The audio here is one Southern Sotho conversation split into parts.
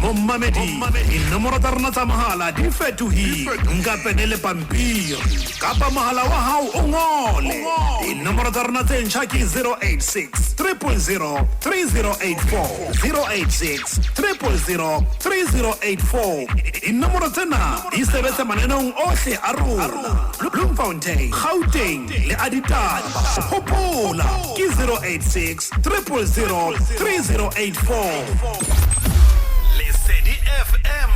Mommamedi, dinomoro tsa rona tsa mohala di fetohile. Nka pene le pampiri kapa mohala wa hao o ngole. Dinomoro tsa rona tse ntjha ke 086 000 3084, 086 000 3084. Dinomoro tsena di sebetsa mananeong ohle a rona Bloemfontein, Gauteng le a ditaba. Hopola ke 086 000 3084. Lesedi FM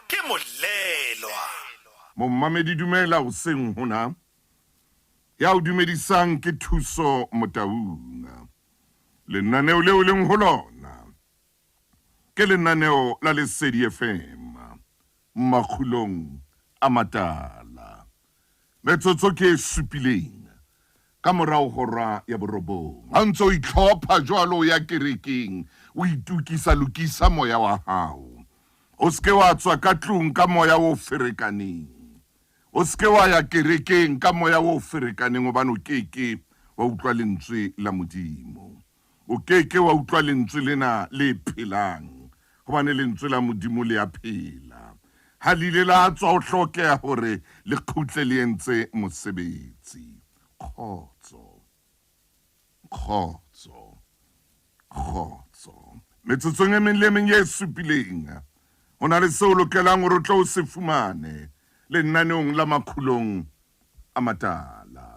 ke molelwa. Momamedi dumela hoseng hona. Ya o dumedisang ke Thuso Motaung. Lenaneo leo leng ho lona ke lenaneo la Lesedi FM makgulong a matala. Metsotso ke e supileng ka morao hora ya borobong. Ha o ntse o itlhopha jwalo o ya kerekeng, o itokisa, lokisa moya wa hao. O se ke wa tswa ka tlung ka moya o ferekaneng. O se ke wa ya kerekeng ka moya o ferekaneng hobane o ke ke wa utlwa lentswe la Modimo. O ke ke wa utlwa lentswe lena le phelang hobane lentswe la Modimo le a phela. Ha le ile la tswa ho hlokeha hore le kgutle le entse mosebetsi. Kgotso. Kgotso. Kgotso. Metsotsong e meng le e meng e supileng, ho na le seo o lokelang hore o tle o se fumane lenaneong la Makhulong a Matala.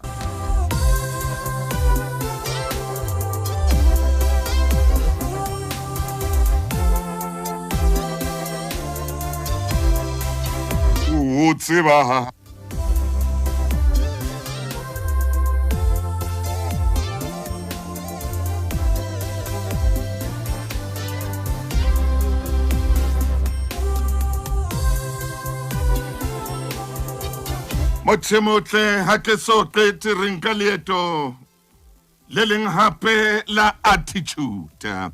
O tseba Motho motle ha ke so qete re nka leeto le leng hape la attitude.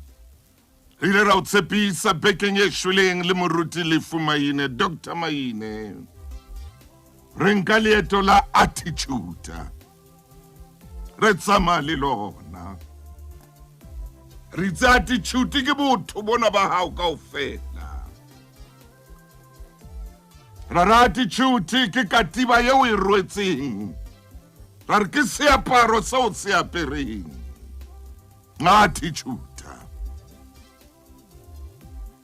Re ile ra o tshepisa bekeng e shweleng le moruti Lefu Maine, Doctor Maine. Re nka leeto la attitude. Re tsamaya le lona. Re itse attitude ke botho bona ba hao kaofela. Ra re attitude ke katiba eo e rwetseng. Ra re ke seaparo seo se apereng. Attitude.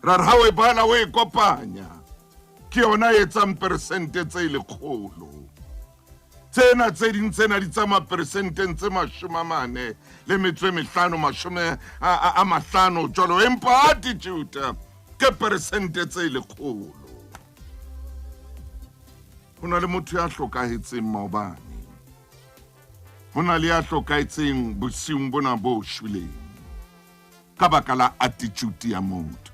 Ra re ha o e bala o e kopanya ke yona e etsang peresente tse lekgolo. Tsena tse ding tsena di tsamaya peresenteng tse 45, 50 jwalo, empa attitude ke peresente tse 100. Ho na le motho ya hlokahetseng maobane. Ho na le ya hlokahetseng bosiung bona bo shweleng ka baka la attitude ya motho.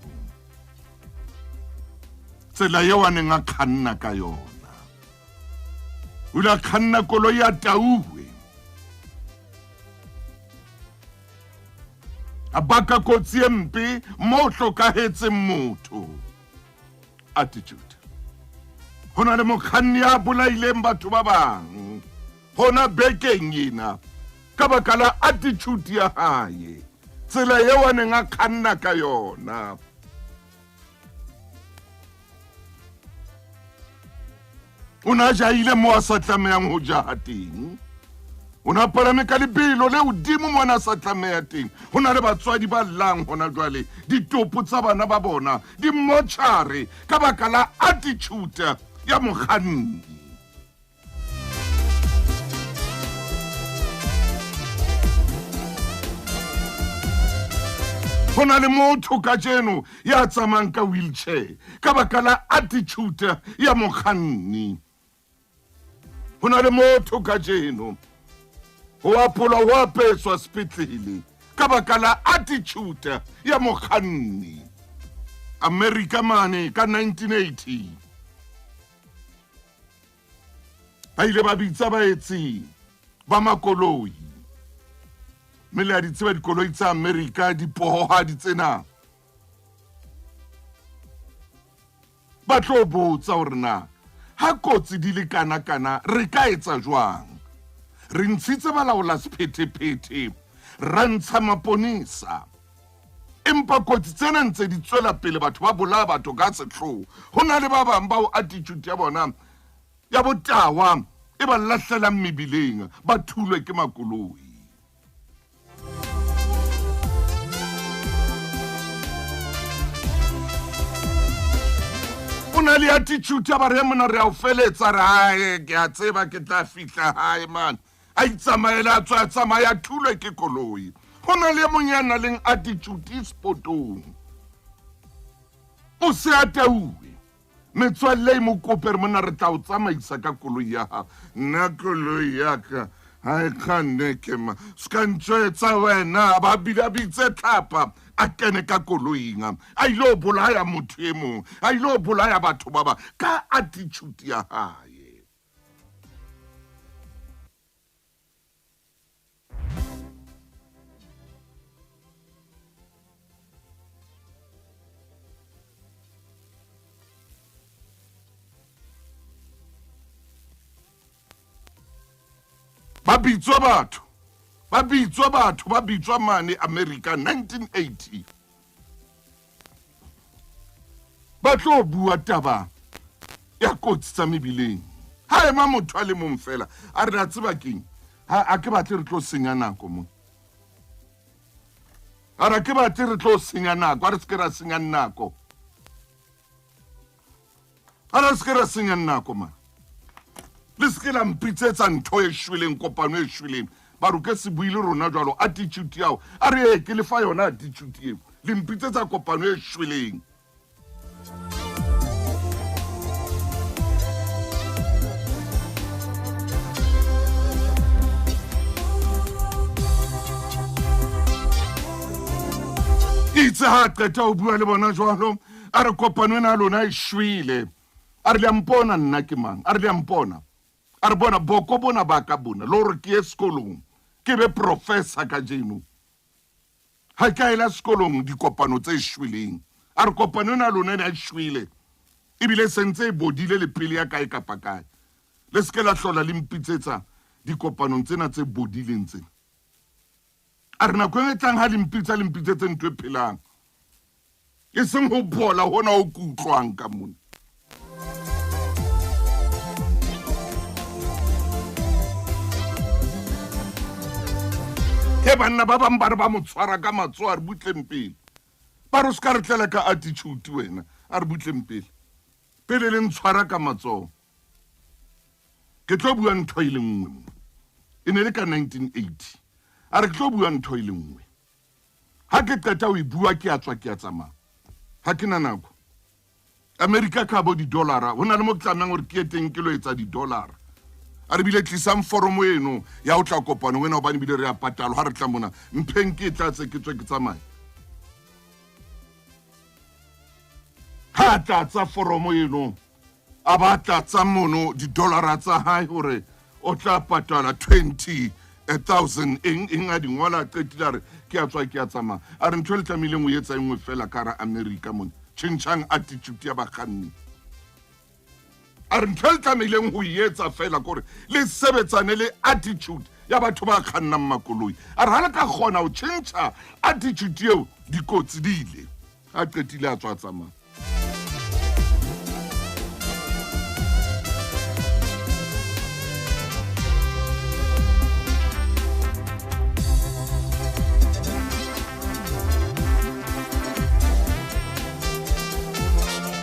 Tsela eo a neng a kganna ka yona. O ile a kganna koloi ya tauwe. A baka kotsi e mpe mo hlokahetseng motho. Attitude. Ho na le mokganni ya bolaileng batho ba bang hona bekeng ena ka baka la attitude ya hae, tsela eo a neng a kganna ka yona. O ne a jahile moo a sa tlamehang ho jaha teng. O ne a palame ka lebelo le hodimo moo a ne a sa tlameha teng. Ho na le batswadi ba llang hona jwale, ditopo tsa bana ba bona di motjhare ka baka la attitude ya mokganni. Ho na le motho kajeno ya tsamayang ka wheelchair ka baka la attitude ya mokganni. Ho na le motho kajeno ho apolwa ho apeswa sepetlele ka baka la attitude ya mokganni. Amerika mane ka 1980 ba ile ba bitsa baetsi ba makoloi mme le a di tseba dikoloi tsa Amerika dipohohadi tsena ba tlo botsa hore na ha kotsi di le kana kana re ka etsa jwang. Re ntshitse balaola sephethephethe, ra ntsha maponesa. Empa kotsi tsena ntse di tswela pele, batho ba bolaya batho ka sehloho. Ho na le ba bang bao attitude ya bona ya botawa e ba lahlelang mebileng, ba thulwe ke makoloi. O na le attitude ya ba re mona re a o feletsa re hae ke a tseba ke tla fihla hae man a itsamaela a tswa tsamaya thulwe ke koloi. Ho na le e mong ya nang le attitude spotong, o se a tauwe. Metswalle e mo kope re monna re tla o tsamaisa ka koloi ya gago. Nna koloi ya ka ga e kganne ke ma se ka ntšwetsa wena. Ba bile a bitse tlhapa a kene ka koloing a ile o bolaya motho e mong, a ile o bolaya batho ba ba ka attitude ya hae. Ba bitswa batho, ba bitswa batho, ba bitswa mane America 1980. Ba tlo bua taba ya kotsi tsa mebileng. Ha ema motho a le mong fela a re, a tseba keng, ha a ke batle re tlo senya nako mo. A re ke batle re tlo senya nako, a re se ke ra senya nako. A re se ke ra senya nako man. Le se ke la mpitsetsa ntho e shweleng, kopano e shweleng. Ba re ke se bue le rona jwalo, attitude yao. A re ee, ke le fa yona attitude eo. Le mpitsetsa kopano e shweleng. Itse ha a qeta ho bua le bona jwalo, a re kopano ena ya lona e shwele. A re le a mpona nna ke mang? A re le a mpona? A re bona boko bona ba ka bona le hore ke ye sekolong ke be professor kajeno. Ha ke a ela sekolong dikopano tse shweleng. A re kopano ena ya lona ena e shwele ebile e sentse e bodile le pele ya kae kapa kae. Le se ke la hlola le mpitsetsa dikopanong tsena tse bodileng tsena. A re nako e tlang ha le mpitsa le mpitsetse ntho e phelang, e seng ho bola hona o ke utlwang ka mona. He banna ba bang ba re ba mo tshwara ka matsoho, a re butleng pele. Ba re o se ka re tlela ka attitude wena, a re butleng pele. Pele le ntshwara ka matsoho. Ke tlo bua ntho e le nngwe mo. E ne le ka 1980. A re ke tlo bua ntho e le nngwe. Ha ke qeta ho e bua ke a tswa ke a tsamaya. Ha ke na nako. America ka bo di-dollara. Ho na le mo ke tlamehang hore ke ye teng ke lo etsa di-dollara. A re bile tlisang foromo eno ya ho tla kopanong ena hobane bile re a patalwa ha re tla mona. Mpheng ke e tlatse ke tswe ke tsamaye. Ha a tlatsa foromo eno a ba tlatsa mono di-dollara tsa hae hore o tla patala 20,000 eng eng a di ngola a qetile a re ke a tswa ke a tsamaya. A re ntho e le tlamehileng o etsa e nngwe fela ka hara America mona, tjhentjhang attitude ya bakganni. A re ntho e le tlamehileng ho e etsa fela kore le sebetsane le attitude ya batho ba kgannang makoloi. A re ha le ka kgona ho tjhentjha attitude eo dikotsi di ile. A qetile a tswa a tsamaya.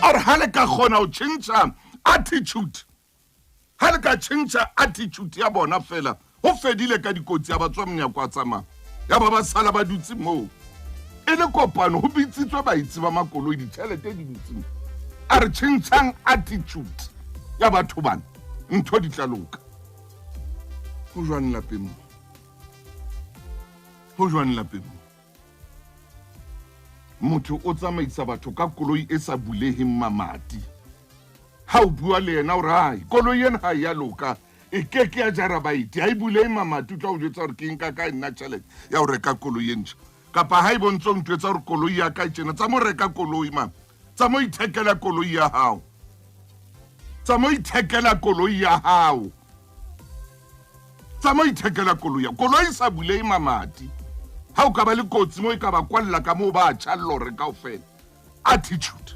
A re ha le ka kgona ho tjhentjha attitude, ha le ka tjhentjha attitude ya bona fela, ho fedile ka dikotsi. Ya ba tswa monyako a tsamaya, ya ba ba sala ba dutse moo e le kopano, ho bitsitswe baitse ba makoloi, ditjhelete di dutseng. A re tjhentjhang attitude ya batho bana, ntho di tla loka. Ho jwang lapeng mo? Ho jwang lapeng mo? Motho o tsamaisa batho ka koloi e sa buleheng mamati. Ha o bua le yena o re ai koloi ena ha ya loka, e ke ke ya jara baeti, ha e bulehe mamati, o tla o jwetsa hore ke nka kae nna tjhelete ya ho reka koloi e ntjha. Kapa ha e bontse o ntjwetsa hore koloi ya ka e tjena, tsa mo reka koloi man, tsa mo ithekela koloi ya hao, tsa mo ithekela koloi ya hao, tsa mo ithekela koloi ya koloi e sa bulehe mamati. Ha o ka ba le kotsi mo e ka ba kwalla ka moo ba tjha lore kaofela. Attitude.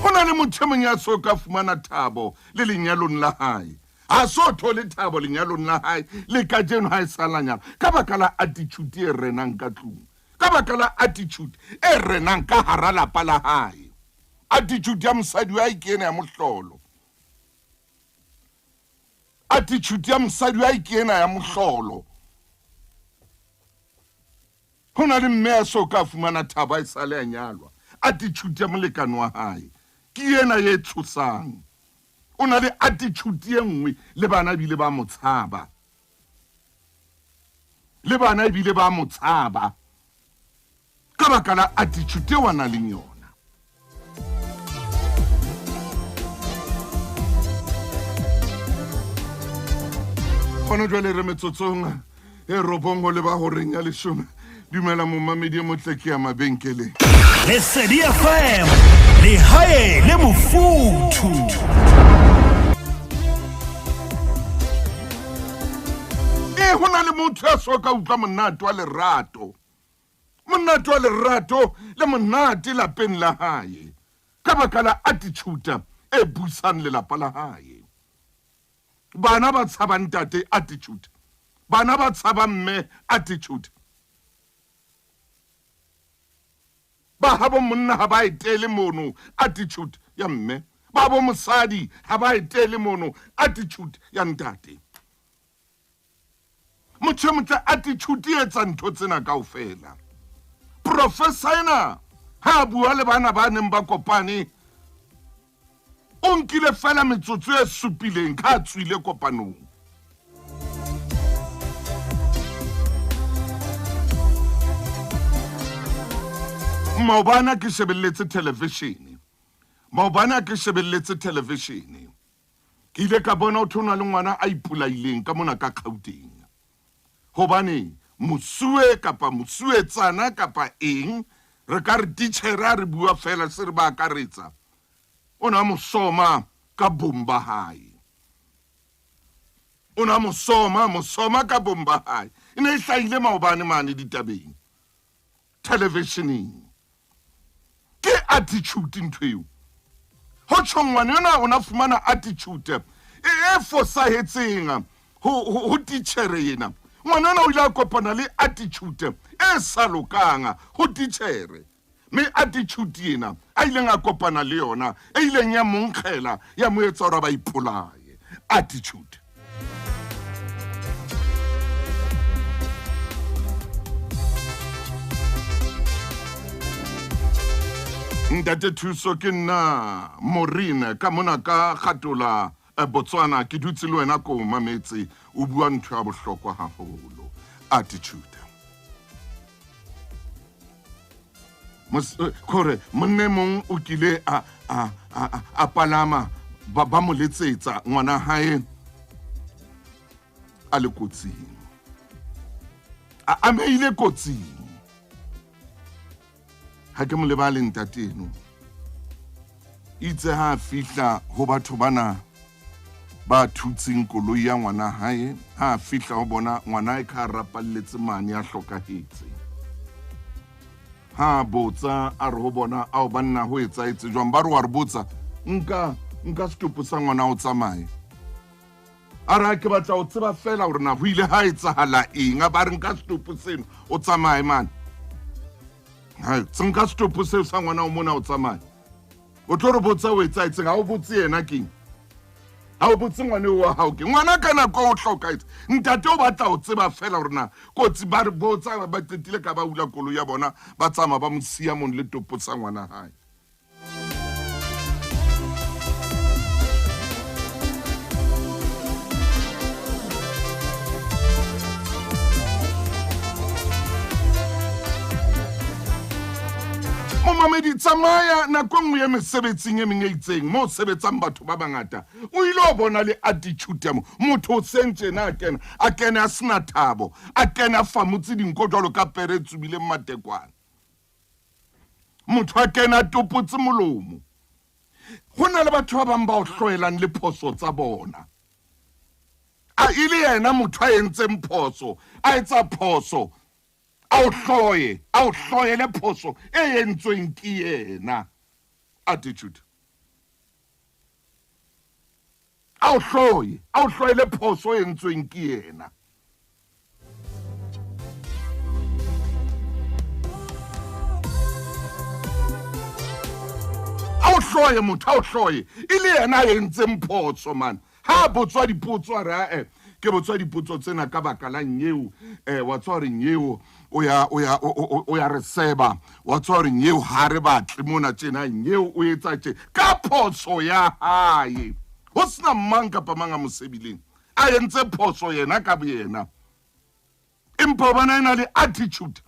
Ho na le motho e mong ya so ka fumana thabo le lenyalong la hae. Ha so thole thabo lenyalong la hae le kajeno ha e sa la nyala ka baka la attitude e renang ka tlung. Ka baka la attitude e renang ka hara lapa la hae. Attitude ya mosadi wa hae ke ena ya mohlolo. Attitude ya mosadi wa hae ke ena ya mohlolo. Ho na le mme a so ka fumana thabo a e sale a nyalwa. Attitude ya molekane wa hae ke ena e tshosang. O na le attitude e nngwe le bana ebile ba mo tshaba. Le bana ebile ba mo tshaba ka baka la attitude eo a nang le yona. Gona jwale re metsotsong e robong go leba horeng ya leshome. Dumela momamedi e motle ke ya mabenkeleng. Lesedi FM, lehae le mofuthu. Ee, ho na le motho ya so ka utlwa monate wa lerato. Monate wa lerato le monate lapeng la hae ka baka la attitude e busang lelapa la hae. Bana ba tshaba ntate attitude. Bana ba tshaba mme attitude. Ba habo monna ha ba etele mono attitude ya mme. Ba bo mosadi ha ba etele mono attitude ya ntate. Motho e motle attitude e etsa ntho tsena kaofela. Professor ena ha a bua le bana ba neng ba kopane o nkile fela metsotso e supileng ka a tswile kopanong. Maobane ke shebelletse television. Maobane ke shebelletse television. Ke ile ka bona ho thwe ho na le ngwana a ipolaileng ka mona ka Gauteng. Hobane mosuwe kapa mosuwetsana kapa eng, re ka re titjhere ha re bua feela se re ba akaretsa, o ne a mo soma ka bong ba hae. O ne a mo soma, mo soma ka bong ba hae. E ne e hlahile maobane mane ditabeng, televisheneng. Ke attitude ntho eo. Ho tjho ngwana yona o na fumana attitude e, e fosahetseng ho, ho, ho titjhere ena. Ngwana yona o ile a kopana le attitude e sa lokang ho titjhere. Mme attitude ena a ileng a kopana le yona e ileng ya mo nkgela ya mo etsa hore a ba ipolaye. Attitude. Ntate Thuso ke nna Morine ka mona ka Gatola eh, Botswana ke dutse le wena ko mametse o bua ntho ya bohlokwa haholo attitude eh, kore monna e mong o kile a, a, a, a palama ba, ba mo letsetsa ngwana hae a le kotsing a amehile kotsing ha ke mo lebale ntateno itse ha a fihla ho batho bana ba thutseng koloi ya ngwana hae ha a fihla ho bona ngwana hae ka rapalletse mane a hlokahetse ha a botsa a re ho bona ao banna ho etsahetse jwang ba re wa re botsa nka nka setopo sa ngwana o tsamaye a re ke batla ho tseba fela hore na ho ile ha etsahala eng a ba re nka setopo seno o tsamaye mane nka setopo seo sa ngwana o mona o tsamaye o tlo re botsa o etsaetseng ga o botse yena keng ga o botse ngwane wa gago ke ngwana ka nako o tlhokaetse ntate o batla o tseba fela gore na kotsi ba re botsa ba qetile ka ba hula koloi ya bona ba tsamaya ba mo siya mong le topo sa ngwana gae Momamedi, tsamaya nako e nngwe ye mesebetsing e meng e itseng mo sebetsang batho ba bangata, o ile o bona le attitude ya mo motho o seng tjena a kena a kene a sena thabo, a kene a famotse dinko jwalo ka pere e tsubileng matekwane. Motho a kene a topotse molomo. Ho na le batho ba bang ba o hloelang le phoso tsa bona. A e le yena motho a entseng phoso, a etsa phoso, a o hloye, a o hloele phoso e entsweng ke yena. Attitude. A o hloye, a o hloele phoso e entsweng ke yena. A o hloye motho, a o hloye e le yena a entseng phoso man. Ha a botswa dipotso a re ae ke botswa dipotso tsena ka baka la nyeo, eh wa tswa gore nyeo o ya o ya o ya re seba, wa tswa gore nyeo ha re batle mona tjena, nyeo o etsa tje ka phoso ya hae. Ho sena mang kapa mang a mo sebileng. A entse phoso yena ka boyena. Empa hobane a ena le attitude.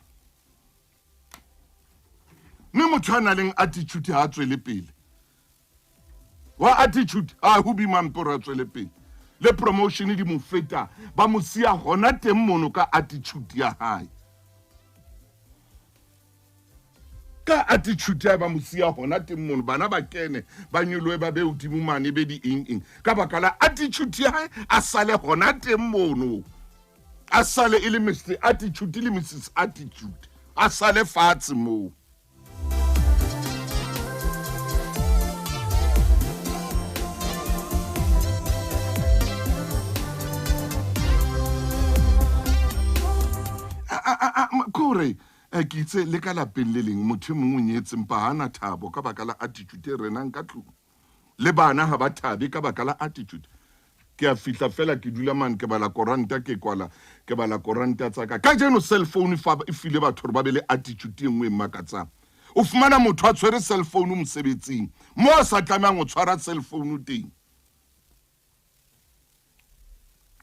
Mme motho a nang le attitude ha a tswele pele. Wa attitude ha ho bima mpe hore a tswele pele. Le promotion di mo feta, ba mo siya hona teng mono ka attitude ya hae. Ka attitude ya ba mo siya hona teng mono, bana ba kene, ba nyolohe ba be hodimo mane, be di eng eng. Ka baka la attitude ya hae, a sale hona teng mono. A sale e le Mr Attitude le Mrs Attitude. A sale fatshe moo. Kore ke itse le ka lapeng le leng motho e mongwe o nyetse mpa ha na thabo ka baka la attitude e renang ka tlung. Le bana ha ba thabe ka baka la attitude. Ke a fihla fela ke dula mane ke bala koranta ke kwala ke bala koranta tsa ka. Kajeno cell phone fa e file batho hore ba be le attitude e nngwe e makatsang. O fumana motho a tshwere cell phone mosebetsing mo a sa tlamehang ho tshwara cell phone teng.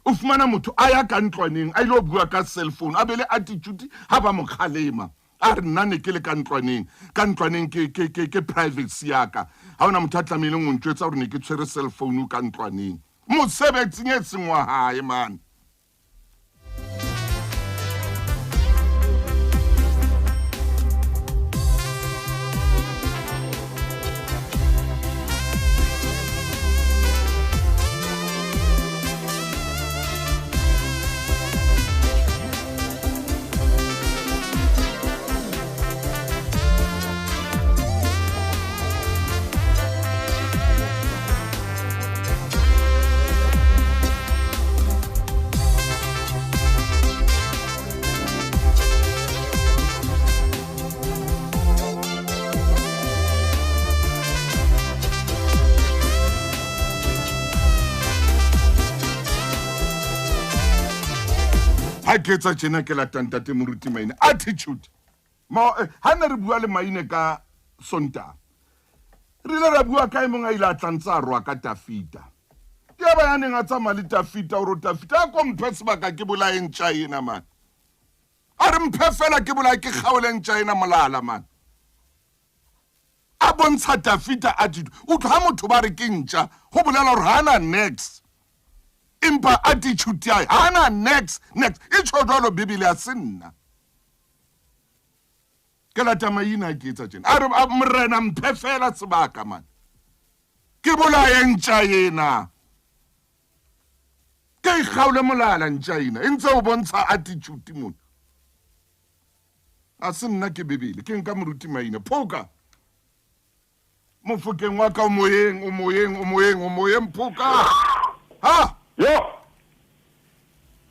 O fumana motho a ya ka ntlwaneng a ile go bua ka cell phone a be le attitude ha ba mo kgalema. A re nna ne ke le ka ntlwaneng, ka ntlwaneng ke, ke, ke, ke privacy ya ka. Ha hona motho a tlamehileng ho ntjwetsa hore ne ke tshwere cell phone ka ntlwaneng. Mosebetsing e seng wa hae mane. Ha ke etsa tjena ke lata ntate Moruti Maine. Attitude. Ma, eh, ha ne re bua le Maine ka Sontaha, re ile ra bua ka e mong a ile a tla ntse a roa ka Tafita. Ya ba ya neng a tsamaya le Tafita o re Tafita a ko mphe sebaka ke bolaye ntja ena man. A re mphe fela ke bolaye ke kgaole ntja ena molala man. A bontsha Dafita attitude. Utlwa ha motho ba re ke ntja, ho bolela hore ha ana nex. Empa attitude ya hae, ha ana nex, nex. E tjho jwalo Bibele, ha se nna. Ke lata maina ha ke etsa tjena. A re, Morena mphe fela sebaka man. Ke bolaye ntja ena. Ke ikgaole molala ntja ena. E ntse o bontsha attitude mona. A se nna ke Bibele, ke nka moruti maina. Phoka. Mofokeng wa ka o moyeng, o moyeng, o moyeng, o moyeng, phoka. Ha! Yo.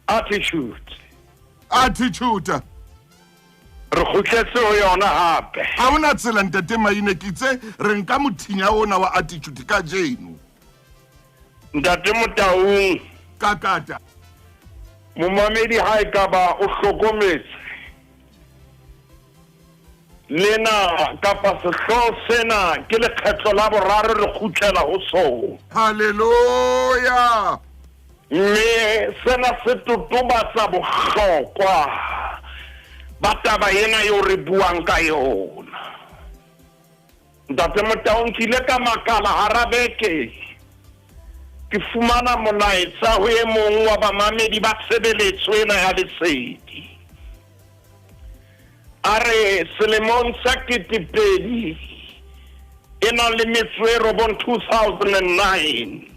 Attitude. Attitude. Re kgutletse ho yona hape. Ha hona tsela ntate Maine ke itse re nka mothinya ona wa attitude kajeno. Ntate Motaung. Kakata. Momamedi ha e ka ba o hlokometse lena kapa sehlooho sena ke lekgetlo la boraro re kgutlela ho sona. Hallelujah. Mme sena se totobatsa bohlokwa ba taba ena eo re buang ka yona. Ntate Motaung, ke ile ka makala hara beke ke fumana molaetsa ho e mong wa bamamedi ba tshebeletso ena ya lesedi. A re selemong sa 2000 e nang le metso e robong 2009.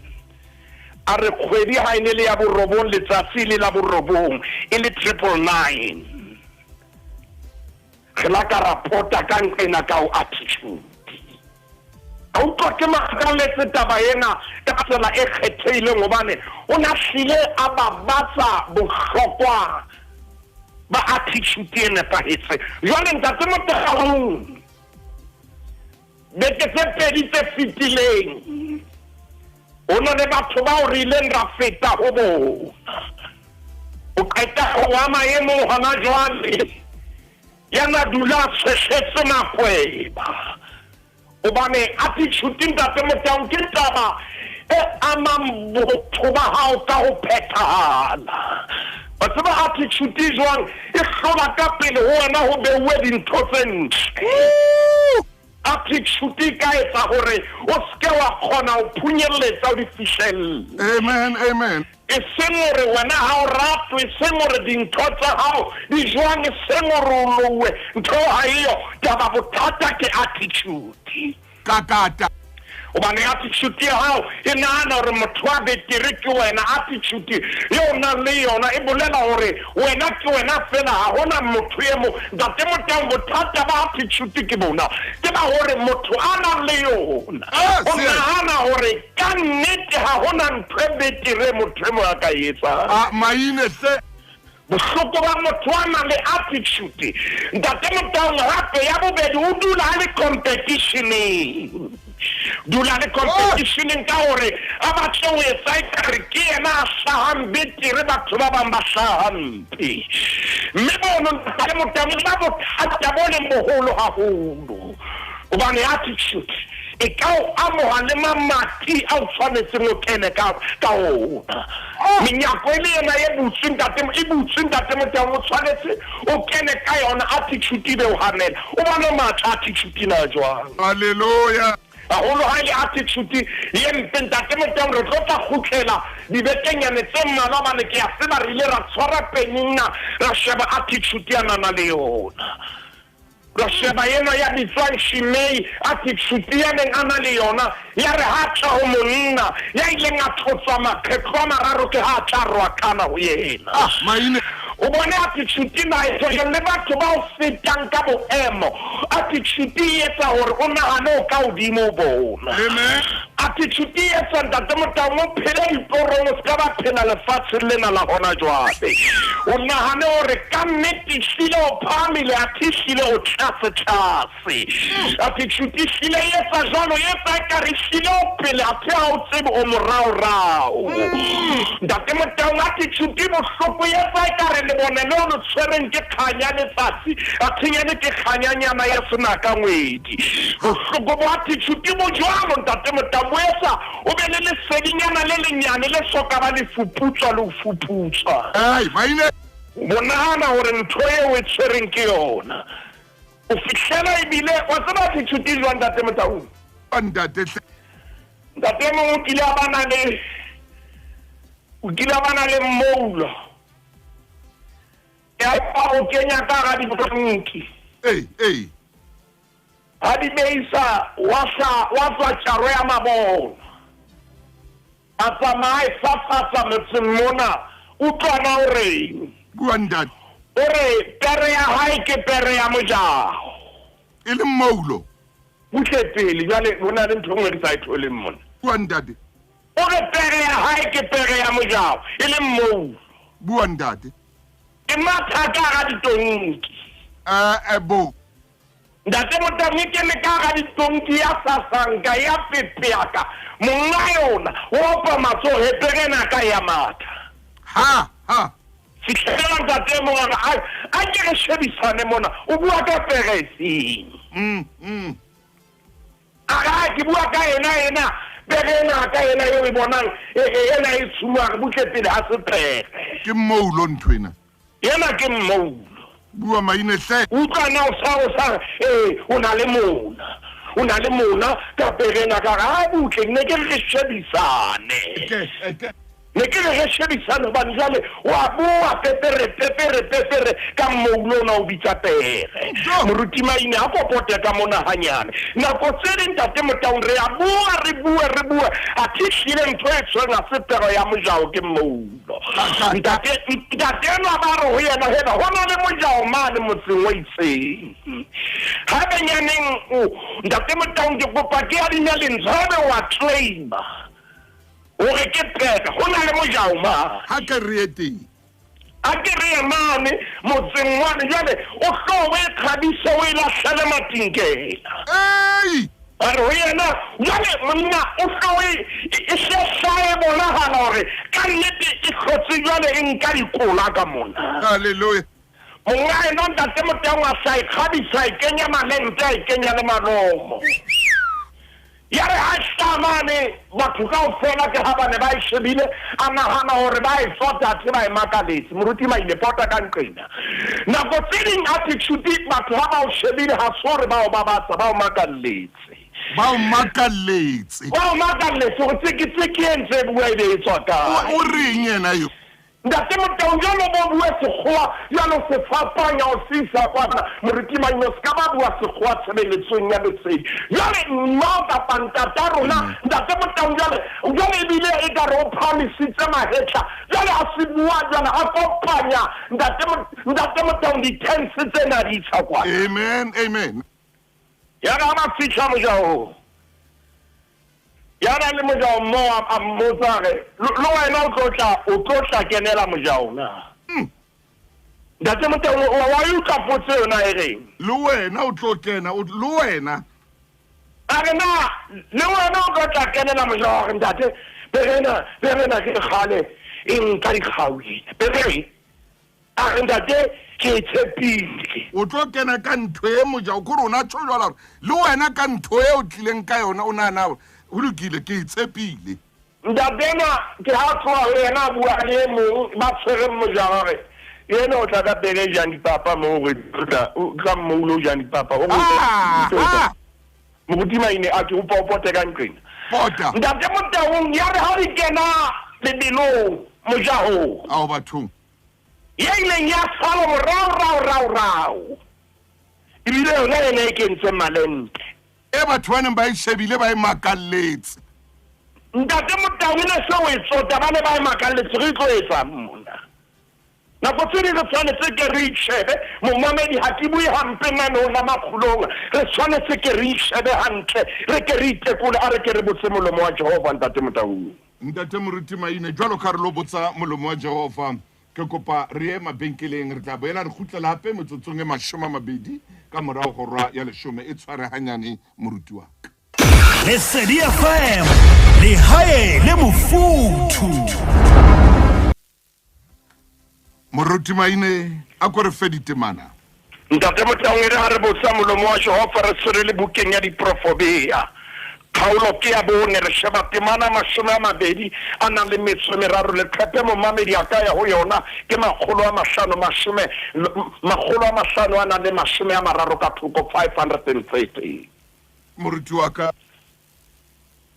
A re kgwedi ha e ne le ya borobong letsatsi le la borobong e le 999. Re la ka ra pota ka nqena ka o attitude. Ka utlwa ke makaletse taba ena ka tsela e kgethehileng hobane o na hlile a babatsa bohlokwa ba attitude e nepahetseng. Jwale Ntate Motaung, beke tse pedi tse fetileng ho na le batho bao re ileng ra feta ho bona. O qeta ho wa maemong hona jwale, ya na dula a tshwehletse makweba. Hobane attitude Ntate Motaung ke taba e amang botho ba hao ka ho phethahala. Wa tseba attitude e jwang? E hlola ka pele ho wena ho beuwe dintho tse ntle. Attitude e ka etsa hore o seke wa kgona ho phunyelletsa o di fihlelle. Amen, amen. E seng hore wena ha o ratwe, e seng hore dintho tsa hao di jwang, e seng hore o louwe, ntho eo ha eyo. Taba bothata ke attitude. Kakata. Hobane attitude ya hao e nahana hore motho wa betere ke wena. Attitude eo o nang le yona e bolela hore wena ke wena feela, ha hona motho e mong. Ntate Motaung, bothata ba attitude ke bona, ke ba hore motho a nang le yona o nahana hore Ka nnete ha ho na ntho e betere motho e mong a ka e etsang. A maine hle. Bohloko ba motho a na le attitude. Ntate Motaung hape ya bobedi o dula a le competitioneng. Dula le competitioneng ka hore a batle ho etsa ekare ke yena a hlahang betere batho ba bang ba hlaha hampe. Mme bono Ntate Motaung ba bothata bo leng boholo haholo. Hobane attitude e ka o amoha le mamati a o tshwanetseng o kene ka ka ona. Menyako e le ena e butswe ntate, e butswe ntate Motaung, o tshwanetse o kene ka yona. Attitude e be o hanela. O bone matla attitude ena jwang. Hallelujah. Haholo ha e le attitude ye mpe ntate Motaung, re tlo tla kgutlela dibekenyane tse mmalwa hobane ke a tseba re ile ra tshwara penina ra sheba attitude ya nana le yona. Ra sheba enwa ya bitswang Shimei, attitude ya neng a na le yona, ya re ha tla ho monna ya ileng a tlotswa makgetlo a mararo ke ha a tla rwakana ho yena. Ah, maine. O bone attitude na e tlohelle le batho ba o fetang ka boemo. Attitude e etsa hore o nahane o ka hodimo ho bona. Amen. Attitude e etsa Ntate Motaung o phele ditorong, o se ka ba phela lefatsheng lena la hona jwale. O nahane hore ka nnete ehlile o phahamile athe ehlile o tlase tlase. Attitude ehlile e etsa jwalo, e etsa ekare ehlile o pele athe ha o tsebe o moraorao. Ntate Motaung, attitude e bohloko e etsa ekare lebone leo le tshwereng ke kganya letsatsi athe nyane ke kganyanyana ya senaka ngwedi. Bohloko bo attitude bo jwalo Ntate Motaung, bo etsa o be le lesedinyana le lenyane le soka ba le fuputswa le ho fuputswa. Ai, maine. Bo nahana hore ntho eo e tshwereng ke yona. O fihlela ebile wa tseba attitude e jwang Ntate Motaung? Ntate hle. Ntate e mong o kile a bana le o kile a bana le mmoulo. Ya ba o kenya ka hara ditonki. Ei, ei. Ha di beisa wa hla wa tswa tjaro ya mabona. A tsamaya e fafatsa motseng mona. Utlwana o reng? Bua ntate. O re pere ya hae ke pere ya mojaho. E le mmoulo. Butle pele jwale ho na le ntho e nngwe ke sa e tholeng mona. Bua ntate. O re pere ya hae ke pere ya mojaho e le mmoulo. Bua ntate. E matha ka hara ditonki. Eh bo. Ntate Motaung e kene ka hara ditonki ya sasanka ya pepeaka monga yona o opa matsoho he pere ena ka ya matha. Ha ha. Fihlela ntate e mong a re a ke re shebisane mona o bua ka pere efeng. A re a ke bua ka ena ena pere ena ka ena eo e bonang ena e tshuma re butle pele ha se pere. Ke mmoulo ntho ena. Ena ke mmoulo. Bua maine hle. Utlwa na o sa o sa ee o na le mona. O na le mona ka pere ena ka re a butle ne ke re shebisane. Eke eke. Ne ke re re shebisane hobane jwale wa bua pepere pepere pepere ka mmoulo ona o bitsa pere. Moruti Maine a ko pote ka mona hanyane. Nako tse ding Ntate Motaung re a bua re bue re bue athe ehlile ntho e tshweng ha se pere ya mojao ke mmoulo. Ntate ntate enwa ba re ho yena hela ho na le mojao mane motseng o itseng. Haebenyaneng o Ntate Motaung ke kopa ke adime lentswe haebe wa claima. Hore ke pere, ho na le mojao mane. Ha ke re ye teng. Ha ke re ye mane, motseng wane. Jwale o hlo o e kgabise, o e lahlele matinkela. Ei! A re ho yena, Jwale monna, o hlo o e, e hle hlae bonahala hore ka nnete e hlotse jwale e nka dikola ka mona. Hallelujah. Monga ena Ntate Motaung a hla e kgabisa, a e kenya malente, a e kenya le malomo. Ya re ha e hlaha mane, batho kaofela ke ha ba ne ba e shebile, a nahana hore ba e tsota athe ba e makaletse. Moruti Maine, pota ka nqena. Nako tse ding attitude, batho ha ba o shebile ha se hore ba o babatsa, ba o makalletse. Ba o makalletse. Ba o makalletse hore tseke tseke e ntse e bua ebe e tswa kae. O reng yena yo? Ntate Motaung jwalo bo bue sekgowa jwalo se fapanya o se isa kwana Moruti Maine o ska ba bua sekgowa tshebeletsong ya lesedi jwale mmao kapa ntata rona Ntate Motaung jwale jwale ebile ekare o phahamisitse mahetla jwale a se bua jwale a kopanya Ntate Ntate Motaung di tense tsena di isa kwana. Amen amen. Ya re ha ba fihla mojahong. Ya nang le mojao mmoho a, a mmotsa a re, Le, le wena o tlo tla, o tlo tla kenela mojao na? Ntate Motaung, wa, wa e utlwa potso eo na e reng? Le wena o tlo kena, o, le wena. A re, Na le wena o tlo tla kenela mojao? A re, Ntate, pere ena, pere ena ke kgale e nka dikgau ena. Pere e? A re, Ntate, ke e tshepile. O tlo kena ka ntho e mojao, ke gore o ne a tjho jwalo gore le wena ka ntho e o tlileng ka yona o nahana gore go lokile, ke e tshepile. Ntate enwa ke ha a tloha ho yena a bua le e mong ba tshwereng mojao a re, Yena o tla ka pere e jang dipapa moo re tla ka mmoulo o jang dipapa o re Ah, Moruti Maine a ke upa o pote ka nqena. Pota. Ntate Motaung ya re ha re kena lebelong mojahong. Ao bathong. Ye ileng ya salwa morao-rao-rao-rao e bile yona ena e kentseng malente. E batho ba neng ba e shebile ba e makalletse. Ntate Motaung e ne se o e tsota, ba ne ba e makalletse, re tlo etsang mona? Nako tse ding re tshwanetse ke re itjhebe, momamedi, ha ke bue hampe mane ho la makgulong, re tshwanetse ke re itjhebe hantle, re ke re itekole, a re ke re botse molomo wa Jehova, Ntate Motaung. Ntate Moruti Maine, jwalo ka re lo botsa molomo wa Jehova, ke kopa re ye mabenkeleng. Re tla boela re kgutlela hape metsotsong e 20 ka morao hora ya leshome. E tshware hanyane, moruti wa ka. Lesedi FM, lehae le mofuthu. Moruti Maine, a ko re fe ditemana. Ntate Motaung, e re ha re botsa molomo wa Jehova re se re le bukeng ya Diprofobea, kgaolo ke ya bone, re sheba temana 20 a nang le metso e meraro. Leqephe momamedi a ka ya ho yona ke 510, 500 a nang le 30 ka thoko, 530. Moruti wa ka.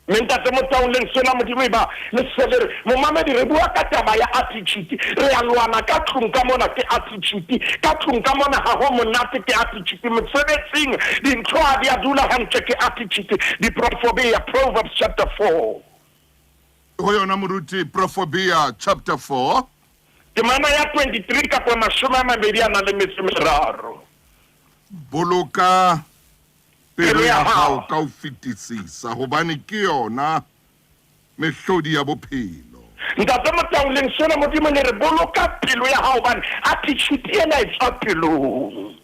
Mme Ntate Motaung, Lentswe la Modimo eba le se le re, momamedi, re bua ka taba ya attitude. Re a lwana ka tlung ka mona ke attitude. Ka tlung ka mona ha ho monate ke attitude. Mosebetsing dintho ha di a dula hantle ke attitude. Diprofobia, Proverbs chapter 4. Ho yona moruti, Profobia chapter 4. Temana ya 23 kapa 23 a nang le metso e meraro. Boloka pelo ya hao ka ho fetisisa, hobane ke yona mehlodi ya bophelo. Ntate Motaung, Lentswe la Modimo le re boloka pelo ya hao hobane attitude ena e tswa pelong.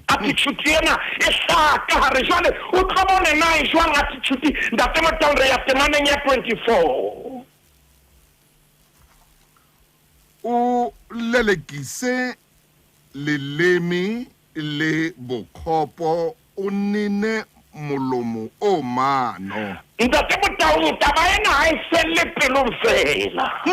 Attitude ena e hlaha ka hare. Jwale o tlo bone na e jwang attitude. Ntate Motaung, re ya temaneng ya 24. O lelekise leleme le bokgopo, o nene molomo o mano. Ntate Motaung, taba ena ha e felle pelong feela.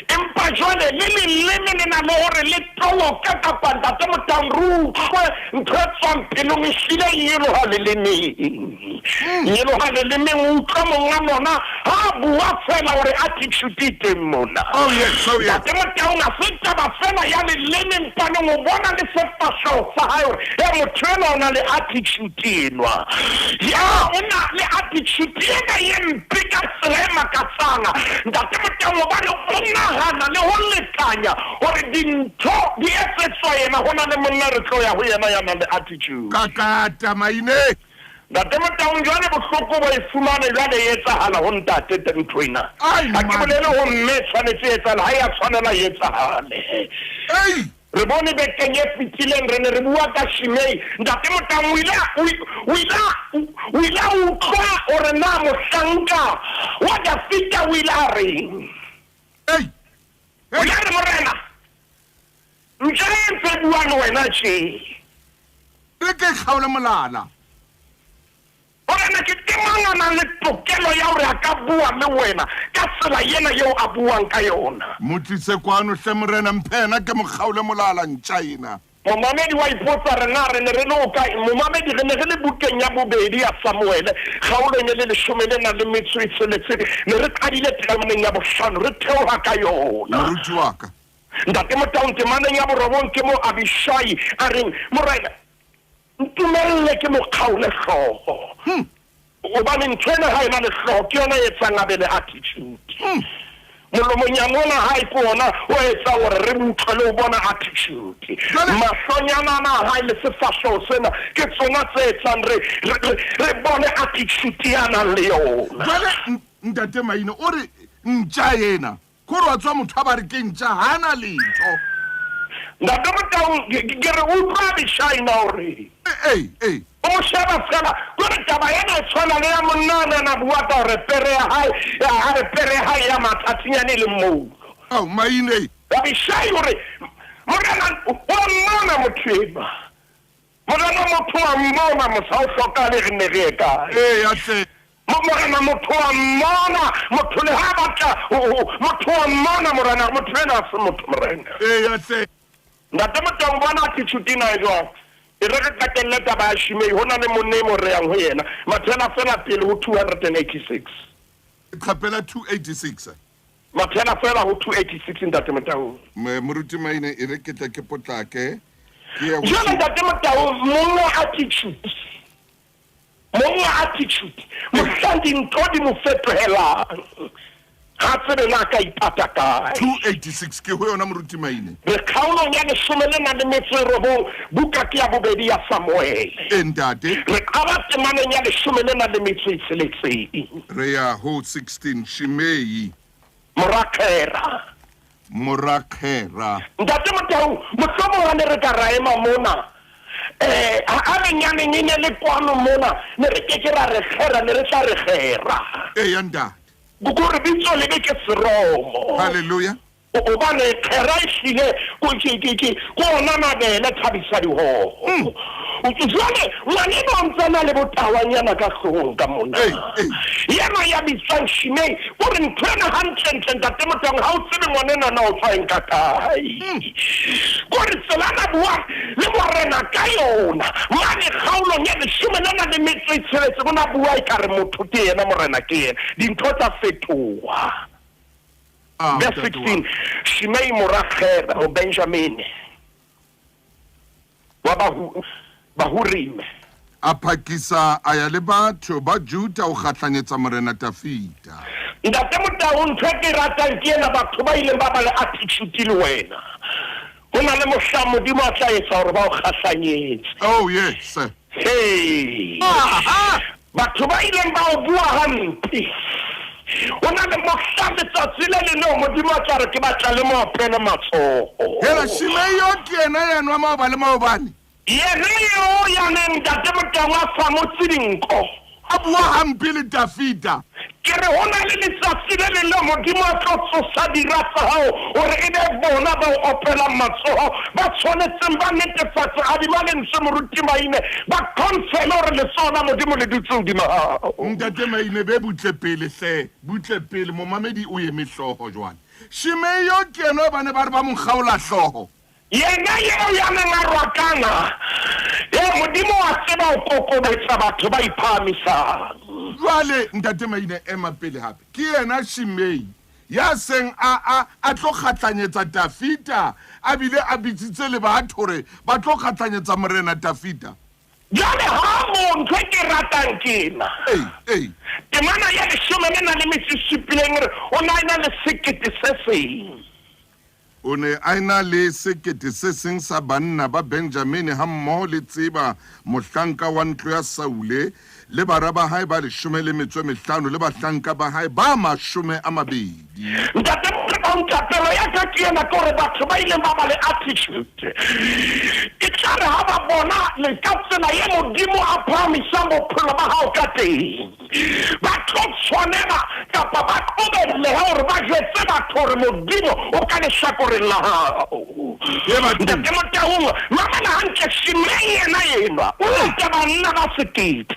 Empa jwale le leleme le na le hore le toloke kapa Ntate Motaung re utlwe ntho e tswang pelong e hlile e nyoloha lelemeng. Nyoloha lelemeng o utlwe monga lona ha a bua fela hore attitude e teng mona. Oh yes, oh yes. Ntate Motaung ha se taba fela ya leleme mpaneng o bona le sefahleho sa hae hore e motho enwa o na le attitude enwa. Ya o na le attitude ena e mpe ka tsela e makatsang. Ntate Motaung hobane o nahana le ho lekanya hore dintho di etsetswa yena, ho na le monna re tlo ya ho yena ya nang le attitude. Kakata maine. Ntate Motaung jwale bohloko bo e fumane jwale e etsahala ho ntate ntho ena. Ai Ha ke man. bolele ho mme e tshwanetse e etsahale, ha e a tshwanela e etsahale. Ei. Re bone bekeng e fetileng re ne re bua ka Shimei. Ntate Motaung o ile a, o ile a, o ile a utlwa hore na mohlanka wa Dafita o ile a reng. Ei. O ile a re, Morena, ntja e ntse e bua le wena tje. Re ke kgaole molala. Morena, ke ke mang a nang le tokelo ya hore a ka bua le wena ka tsela ena eo a buang ka yona? Mo tlise kwano hle, Morena, mphe yena ke mo kgaole molala, ntja ena. Momamedi wa ipotsa re na re ne re le hokae? Momamedi, re ne re le bukeng ya bobedi ya Samuele, kgaolong e le leshome le nang le metso e tsheletseng. Ne re qadile temaneng ya bohlano, re theoha ka yona. Moruti wa ka. Ntate Motaung, temaneng ya borobong ke moo Abishai a reng, Morena, Ntumelle ke mo kgaole hlooho. Hobane ntho ena ha ena le hlooho ke yona e etsang a be le attitude. Molomonyana ona hae ke ona o etsang hore re utlwe le ho bona attitude. Mahlonyana ana a hae le sefahleho sena ke tsona tse etsang re re re bone attitude ya nang le yona. Jwale ntate Maine o re ntja ena Kore wa tswa motho a ba re ke ntja ha a na letho. Ntate Motaung ke re utlwa Abishai na o reng? Ee, ee. O mo sheba fela kore taba ena e tshwana le ya monna a neng a bua ka hore pere ya hae a re pere ya hae ya mathathinyane e leng moulo. Ao maine. Abishai o re Morena wa mmona motho enwa. Morena motho wa mmona mos ha o hlokahale re nne re ye kae. Eya hle. Morena motho wa mmona motho le ha batla motho wa mmona morena motho ena ha se motho morena. Eya hle. Ntate Motaung bona attitude ena e jwang. E re re qetelle taba ya Shimei ho na le monna e mo re yang ho yena. Mathela fela pele ho 286. Leqhaphe la 286. Mathela fela ho 286 Ntate Motaung. Moruti Maine e re ke tle ke potlake ke ye ho. Jwale Ntate Motaung monga attitude monga attitude mohlang dintho di mo fetohelang ga tsebe na ka ipata kae. 286 ke ho yona Moruti Maine. Re kgaolong ya leshome le nang le metso e robong buka ke ya bobedi ya Samuele. E ntate. Re qala temaneng ya leshome le nang le metso e tsheletseng. Re ya ho 16 Shimei. Mora Gera. Mora Gera. Ntate Motau, mohlomong ha ne re ka ra ema mona, eh, ha re nyaneng e ne le kwano mona, ne re ke ke ra re Gera, ne re tla re Gera. Eya ntate. Kore bitso lebe ke seromo. Hallelujah. Hobane Gera ehlile ke ke ke ke ona mabele thabisa dihoho. Jwale ngwaneno o ntse a na le botawanyana ka hloohong ka mona. Yena ya bitswang Shimei o re ntho ena hantlentle ntate Motaung ha o tsebe ngwaneno na o tswa eng ka kae. Ko re tsela na bua le morena ka yona mane kgaolong ya leshome le nang le metso e tsheletseng o na bua ekare motho ke yena morena ke yena. Dintho tsa fetoha. Ah, Verse ntate wa 16, Shimei mora Gera Mobenjamine wa Bahu, Bahurime. A phakisa a ya le batho ba Juda ho kgahlanyetsa Morena Dafida. Ntate Motau, ntho e ke e ratang ke ena, batho ba ileng ba ba le attitude le wena, ho na le mohlang Modimo a tla etsa hore ba o kgahlanyetse. Oh yes. Hei! Batho ba ileng ba o bua hampe, ho na le mohla letsatsi le leng leo Modimo a tla re ke batla le mo opele matsoho. Hela, Shimei yo ke yena ya nwa maoba le maobane. Yena eo ya neng Ntate Motaung a sa mo tse dinko. A bua hampe le Dafida. Ke re ho na le letsatsi le leng leo Modimo a tlo tsosa dira tsa hao hore e be bona ba o opelang matsoho, ba tshwanetseng ba netefatse, adima lentswe Moruti Maine, ba confirme hore letsoho la Modimo le dutse hodima hao. Ntate Maine, be butle pele hle, butle pele, momamedi o eme hlooho jwale. Shimei yo ke yena ba ne ba re ba mo kgaola hlooho. Yena eo ya neng a rwakana, ee, Modimo wa tseba ho kokobetsa batho ba iphahamisang. Jwale, Ntate Maine, ema pele hape. Ke yena Shimei ya seng a, a, a tlo kgahlanyetsa Dafida, a bile a bitsitse le batho hore ba tlo kgahlanyetsa Morena Dafida. Jwale ha moo ntho e ke e ratang ke ena. Ee, ee. Temana ya leshome le nang le metso e supileng e re, O ne a ena le sekete se seng. O ne a e-na le sekete se seng sa banna ba Benjamine hammoho le Tseba, mohlanka wa ntlo ya Saule, le bara ba hae ba leshome le metso e mehlano le bahlanka ba hae ba 20. Ntate Motaung, thapelo ya ka ke ena, ke hore batho ba ileng ba ba le attitude, e tla re ha ba bona le ka tsela ye Modimo a phahamisang bophelo ba hao ka teng, Ba tlo tshwanela kapa ba qobellehe hore ba jwetse batho hore Modimo o ka lehlakoreng la hao. Ntate Motaung, mamela hantle, Shimei yena enwa o lata banna ba sekete.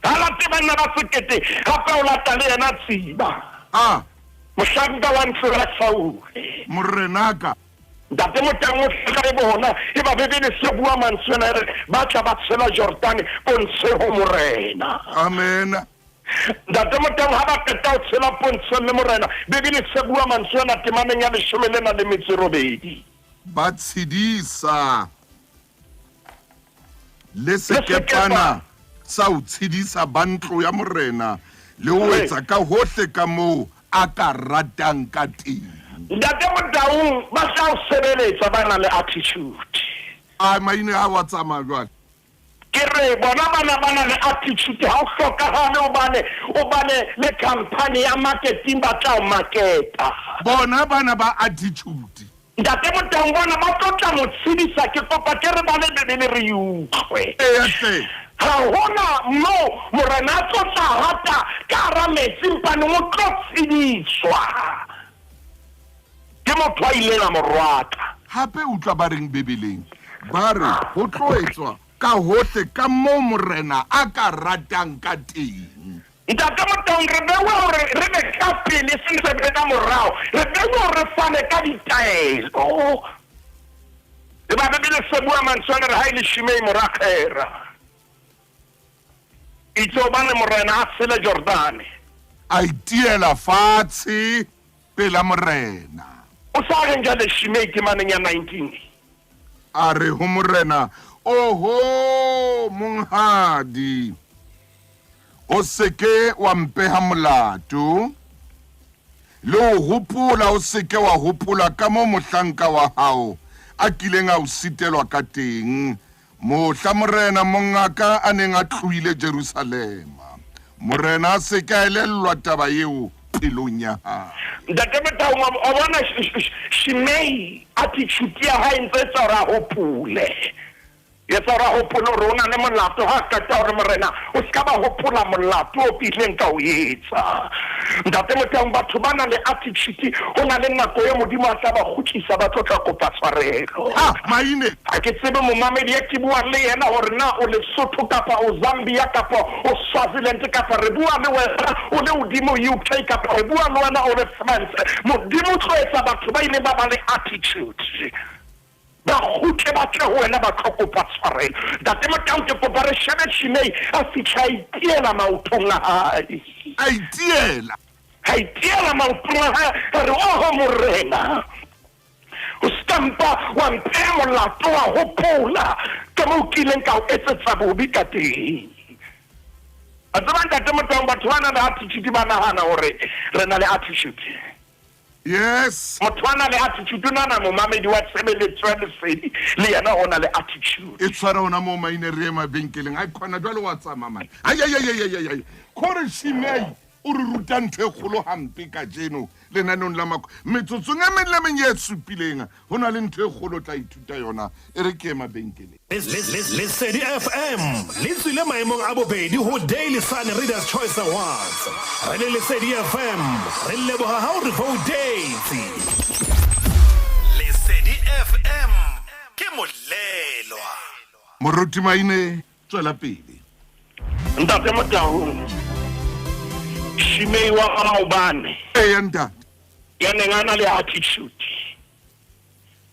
Ha late banna ba sekete, hape o lata le yena Tsiba. Ah. Mohlanka wa ntlo ya Saule. Morenaka. Ntate Motang o tla le bona, eba Bibele se bua mantswe ana e re ba tla ba tshela Jordane pontshe ho Morena. Amen. Ntate Motang ha ba qeta ho tshela pontsheng le Morena, Bibele se bua mantswe ana temaneng ya leshome le nang le metso e robedi. Ba tshedisa le sekepana sa ho tshedisa ba ntlo ya Morena le ho etsa ka hohle kamoo a ka ratang ka teng. Ntate Motaung ba tla o sebeletsa ba na le attitude. A maine a wa tsamaya jwale. Ke re bona bana ba na le attitude ha o hlokahale hobane o bane le company ya marketing ba tla o marketa. Bona bana ba attitude. Ntate Motaung bona ba tlo tla mo tshedisa ke kopa ke re bale Bibele re e utlwe. Eya hle. Ha hona moo Morena a tlo tla hata ka hara metsi mpaneng o tlo tshediswa ke motho a ileng a mo rwaka. Hape utlwa ba reng Bibeleng, ba re ho tlo etswa ka hohle ka moo Morena a ka ratang ka teng. Ntate Motaung, re beuwe hore re be ka pele, e seng re be ka morao. Re beuwe hore re fane ka ditaelo. Eba Bibele se bua mantswe ana re ha e le Shimei mora Gera. Itse hobane Morena a tshele Jordane. A itiela fatshe pela Morena. O sa reng jwale Shimei temaneng ya 19? A re ho Morena, Oho, monghadi, o se ke wa mpeha molato, le ho hopola o se ke wa hopola kamoo mohlanka wa hao a kileng a o sitelwa kateng, mohla Morena monga ka a neng a tlohile Jerusalema. Morena a se ke a elellwa taba eo pelong ya hae. Ntate Motaung, wa bona Shimei attitude ya hae ntse etsa hore a hopole. Etsa hore a hopole hore o na le molato ha a qeta hore Morena o se ka ba hopola molato o ke ileng ka o etsa. Ntate Motaung, batho ba na le attitude, ho na le nako e Modimo a tla ba kgutlisa ba tlo tla kopa tshwarelo. Ha, maine. Ha ke tsebe momamedi e ke buang le yena hore na o Lesotho kapa o Zambia kapa o Swaziland kapa re bua le wena o le hodimo UK kapa re bua le wena o le France. Modimo o tlo etsa batho ba ileng ba ba le attitude ba kgutle ba tle ho wena ba tlo kopa tshwarelo. Ntate Motaung, ke kopa re shebe Shimei a fihla a itiela maotong a hae. A itiela. A itiela maotong a hae a re, Oho Morena, O se ka mpa wa mpeha molato, wa hopola ka moo ke ileng ka o etsetsa bobe ka teng. A tseba Ntate Motaung, batho ba nang le attitude ba nahana hore re na le attitude. Yes. Motho a na le attitude, o nahana momamedi wa tshebeletso ya lesedi le yena o na le attitude. E tshwara hona moo maine re ye mabenkeleng. Ai khona jwale wa tsamaya mane. Ai ai ai ai ai ai. Khore Shimei o re ruta ntho e kgolo hampe kajeno lenaneong la mako metsotsong e meng le meng ye supileng ho na le ntho e kgolo tla ithuta yona e re ke ye mabenkeleng. Lesedi FM le tswile maemong a bobedi ho Daily Sun Readers Choice Awards. Re le Lesedi FM re leboha ha o re voutetse. Lesedi FM ke molelwa. Moruti Maine tswela pele. Ntate Motaung, Shimei wa maobane. Eya ntate. Ya neng a na le attitude.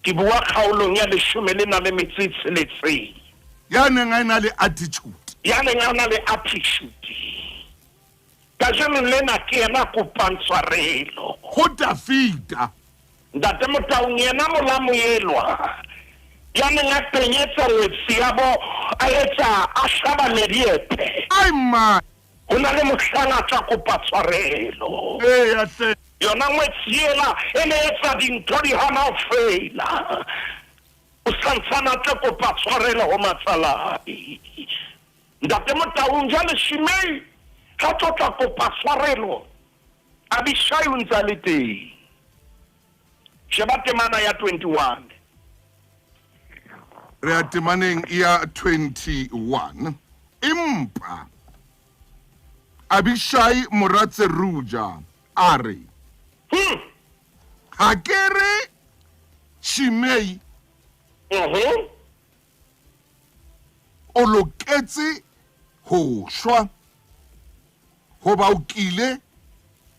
Ke bua kgaolong ya leshome le na le metso e tsheletseng. Ya neng a ena le attitude. Ya neng a na le attitude. Kajeno lena ke yena a kopang tshwarelo. Ho Dafida. Ntate Motaung yena molamu elwa ya neng a penyetsa ngwetsi ya bo a etsa a hlaba mediepe. Ai man. Ho na le mohlang a tla kopa tshwarelo. Eya hle. Yona ngwetsi ela e ne etsa dintho di hana ho fela. O santsane a tla kopa tshwarelo ho matsalae. Ntate Motaung jwale Shimei ha tlo tla kopa tshwarelo Abishai o ntse a le teng. Sheba temana ya 21. Re ya temaneng ya 21. Empa Abishai mora Tseruja a re, Ha ke re Shimei o loketse ho shwa, hoba o kile,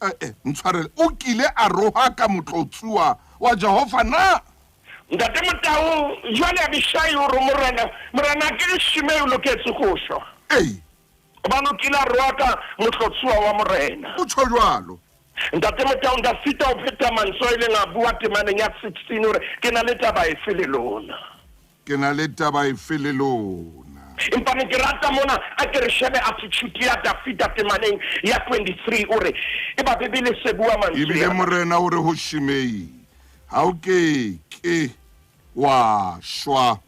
eh, ntshwarele, o kile a rohaka motlotsuwa wa Jehova na? Ntate Motau, jwale Abishai o re, Morena, morena, ke re Shimei o loketse ho shwa. Ee. Hobane o kile a rohaka motlotsuwa wa Morena. O tjho jwalo. Ntate Motau, Dafita o pheta mantswe a ileng a bua temaneng ya 16, o re, Ke na le taba efe le lona? Ke na le taba efe le lona? Empa ne ke rata mona, a ke re shebe attitude ya Dafida temaneng ya 23, o re, Eba Bibele se bua mantswe Ebile ana. Morena o re ho Shimei, Ha o ke ke wa shwa.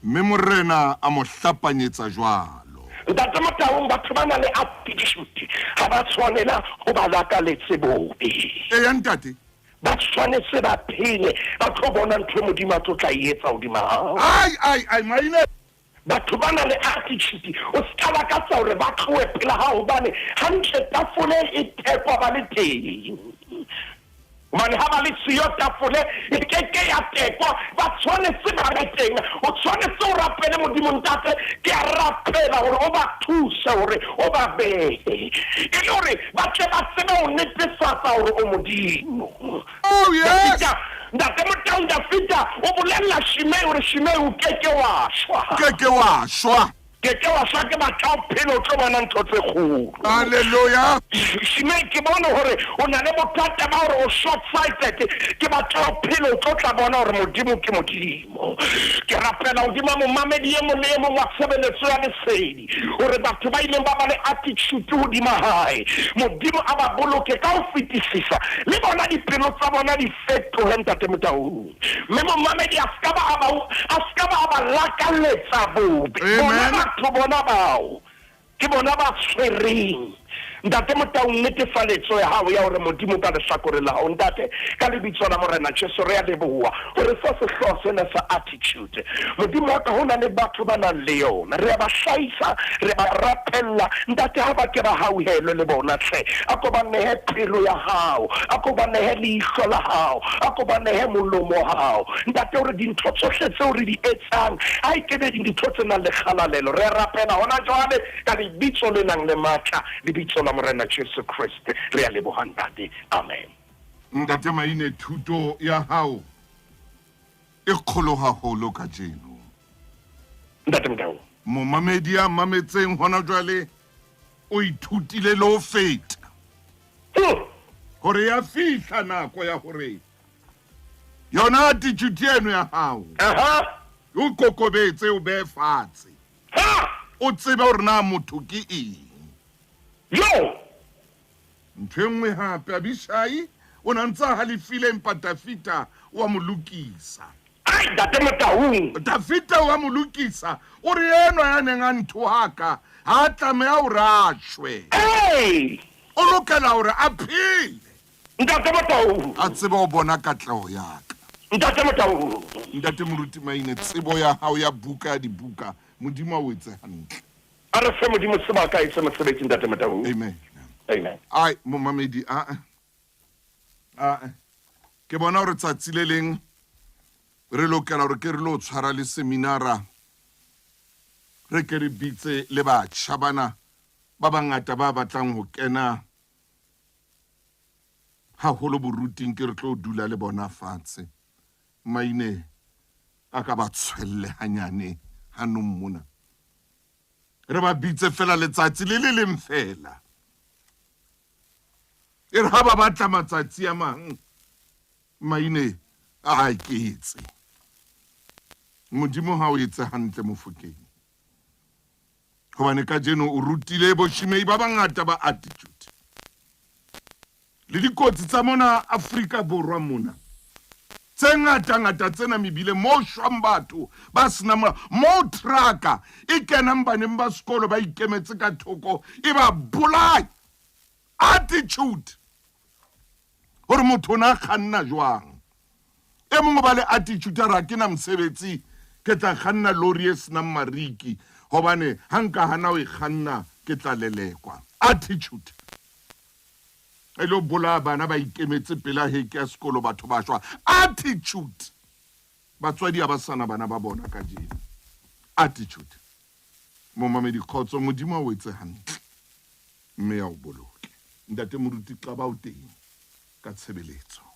Mme Morena a mo hlapanyetsa jwalo. Ntate Motaung, batho ba na le attitude, ha ba tshwanela ho ba lakaletse bobe. Eya, ntate. Ba tshwanetse ba phele, ba tlo bona ntho e Modimo a tlo tla e etsa hodima hao. Ai, ai, ai, maine. Batho ba na le attitude, o se ka lakatsa hore ba tlohe pela hao, hobane hantle tafole e thekwa ba le teng. Hobane ha ba le siyo tafole e ke ke ya tekwa, ba tshwanetse ba be teng. O tshwanetse o rapele Modimo, Ntate, ke a rapela hore o ba thuse hore o ba behe, e le hore ba tle ba tsebe ho netefatsa hore o Modimo. Oh, yes. Dafita, Ntate Motaung, Dafita o bolella Shimei hore Shimei o ke ke wa shwa. Ke ke wa shwa. Ke ke wa shwa, ke batla o phele o tlo bona ntho tse kgolo. Hallelujah. Shimei, ke bone hore o na le bothata ba hore o short sighted. Ke batla o phele o tlo tla bona hore Modimo ke Modimo. Ke rapela hodima momamedi e mong le e mong wa tshebeletso ya lesedi hore batho ba ileng ba ba le attitude hodima hae, Modimo a ba boloke ka ho fetisisa, le bona dipelo tsa bona di fetohe, Ntate Motaung. Mme momamedi a se ka ba a ba a se ka ba a ba lakaletsa bobe. Bona Amen. batho bona bao ke bona ba tshwereng. Ntate Motaung, netefaletso ya hao ya hore Modimo ka lehlakoreng la hao. Ntate, ka lebitso la Morena Jesu, re a leboha hore fa sehlooho sena sa attitude. Modimo wa ka, ho na le batho ba nang le yona. Re a ba hlahisa, re ba rapella. Ntate, ha ba ke ba hauhelwe le bona hle. A ko ba nehe pelo ya hao, a ko ba nehe leihlo la hao, a ko ba nehe molomo wa hao. Ntate, hore dintho tsohle tseo re di etsang, ha e ke be dintho tse nang le kgalalelo. Re a rapela hona jwale ka lebitso le nang le matla, lebitso la Morena Jesu Kreste. Re a leboha, Ntate. Amen. Ntate Maine, thuto ya hao e kgolo haholo kajeno. Ntate Motau. Momamedi ya mametseng hona jwale o ithutile le ho feta hore ya fihla nako ya hore yona attitude eno ya hao o kokobetse, o behe fatshe, o tsebe hore na motho ke eng. Yo! Ntho e nngwe hape, Abishai o na ntse a halefile, empa Dafita o a mo lokisa. Ai, Ntate Motaung. Dafita o a mo lokisa, o re enwa ya neng a nthohaka ha a tlameha hore a shwe. Hey! O lokela hore a phele. Ntate Motaung. A tsebe ho bona katleho ya ka. Ntate Motaung. Ntate Moruti Maine, tsebo ya hao ya buka ya dibuka, Modimo a o etse hantle. A re fe Modimo sebaka a etse mosebetsi, Ntate Motaung. Amen. Amen. Ai, momamedi, a a ke bona hore tsatsi le leng re lokela hore ke re lo tshwara le seminara, re ke re bitse le batjha bana. Ba bangata ba batlang ho kena haholo boruting ke re tlo dula le bona fatshe. Maine a ka ba tshwelle hanyane hanong mona. Re ba bitse fela letsatsi le le leng fela. E re ha ba batla matsatsi a mang, maine a a eketse. Modimo ha o etse hantle Mofokeng. Hobane kajeno o rutile boshimei ba bangata ba attitude. Le dikotsi tsa mona Afrika Borwa mona tse ngata-ngata tsena mebileng moo shwang batho ba senang molao, moo trucka e kenang baneng ba sekolo ba ikemetse ka thoko e ba bolaya. Attitude hore motho o ne a kganna jwang. E mong o ba le attitude a re ha ke na mosebetsi ke tla kganna lori e senang mariki hobane ha nka hana ho e kganna ke tla lelekwa. Attitude. E lo bolaya bana ba ikemetse pela heke ya sekolo batho ba shwa. Attitude. Batswadi ha ba sana bana ba bona kajeno. Attitude. Momamedi kgotso, Modimo a o etse hantle mme a o boloke. Ntate Moruti Xaba o teng ka tshebeletso.